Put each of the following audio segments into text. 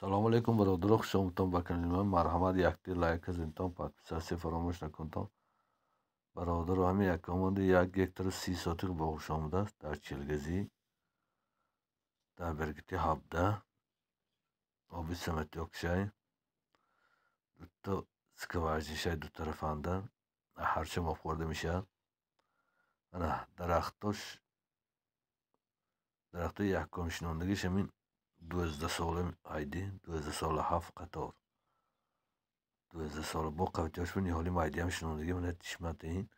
Салому алейкум, бародаро, хуш омадтон ба канали ман. Марҳамат, якти лайк кунедтон, подписаться фаромӯш накунтон. Бародаро, ҳамин як команди 1 гектару 30 сотих боғ хуш омадааст дар Чилгазӣ, дар Беркути 17, оби самотёкшай, дуто скважинашай ду тарафанда, ҳарчам об хӯрда мешавад. Ана дарахтош, дарахтои якум шинондагиш ҳамин 12 сола айди, 12 сола, ҳафт қатор 12 сола. Бо қавитиёш ниҳоли майдаам шинондагӣ. Мана тишматаин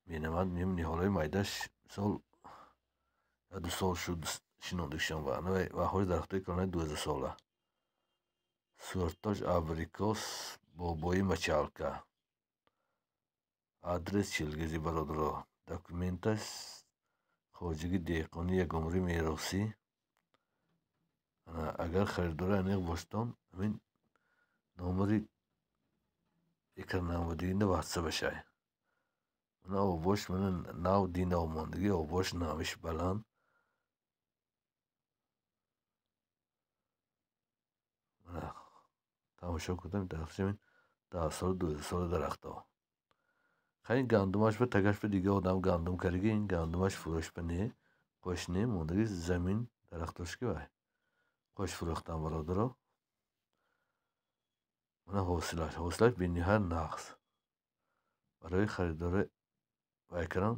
менамад, ниҳолҳои майдаш мисол 2 сол шуд шинондагишон ва ҳози дарахтои калонаи 12 сола. Сӯртош абрикос, бобои мочалка. Адрес Чилгазӣ, бародаро. Документаш хоҷагии деҳқонӣ, ягонрӯи меросӣ. Агар харидори аниқ бошедон, ҳамин номери экраннамудагида ватсапашай. Мана обош, мана нав динав мондагӣ, обош навиш баланд. Мана тамошо кунед дарахташ, ҳамин 10 сола, 12 сола дарахтҳо. Хай, гандумаш ба тагаш ба дига одам гандум кардаги, ин гандумаш фурӯш ба не, қош не, мондаги замин дарахтош ки вай қош фурӯхтам, бародаро. Мана ҳосилаш, ҳосилаш бениҳоят нағз. Барои харидори вай кардам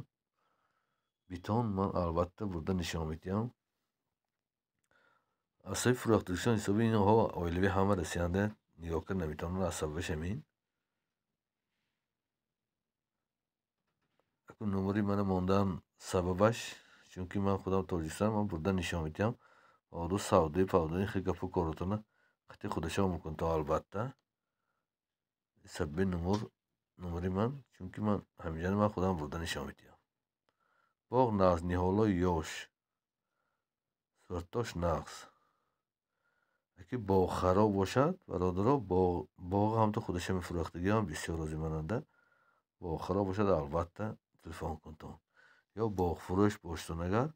битон, ман албатта бурда нишон медиҳам. Аз сабаби фурӯхтагишон ҳисоби инҳо оилавӣ ҳама расианда нигоҳ карда наметавонанд, аз сабабаш ҳамин. Номери мана мондаам, сабабаш чунки ман худам тоҷикистонам, ман бурда нишон медиҳам. Оду савдои павдои хел гапу коротона қати худашон мекунад албатта. Сабаби номери ман чунки ман ҳаминҷа ман худам бурда нишон медиҳам. Боғ нағз, ниҳолҳои ёш, сӯртош нағз. Аки боғ хароб бошад, бародаро, боғ ҳамто худаша мефурӯхтагиам бисёр рози мананда. Боғ хароб бошад, албатта телефон кунтон. Ё боғфурӯш бошедон, агар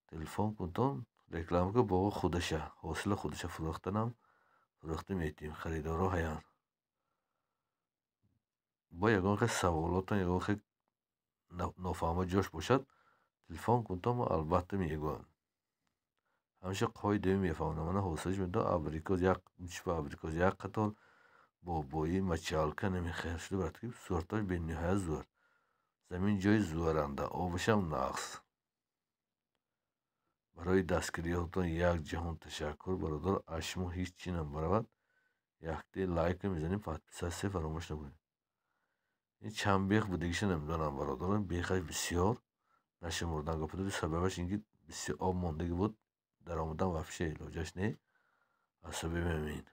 телефон кунтон, реклама ка боғи худаша, ҳосили худаша фурӯхтанам фурӯхта метиҳем, харидорҳо ҳаянд. Бо ягон хел саволотон, ягон хел нофаҳмо ҷош бошад, телефон кунтон, ман албатта мегӯям. Ҳамеша қоидаи мефаҳмонам. Мана ҳосилаш медиҳам: абрикос як чишма, абрикос як қатор, бобоӣ, мочалка намехел шуда барад, ки сӯртош бениҳоят зӯр. Замин ҷои зӯранда, обашам нағз. Барои дастгириётон як ҷаҳон ташаккур, бародар. Аз шумо ҳеҷ чӣ намебаравад. Якте лайка мезанем, подписаться фаромӯш накунед. Ин чанд бех будагиша намедонам, бародарон, бехаш бисёр нашумурдан гап, сабабаш ин ки бисёр об мондагӣ буд, даромадан вообще илоҷаш не. Аз сабаби ҳамин.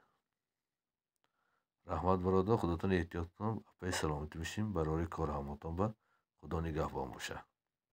Раҳмат, бародар, худотон эҳтиёт кунед, апаи саломатӣ бошем, барори кор ҳамотон ба Худо нигаҳбон бошад.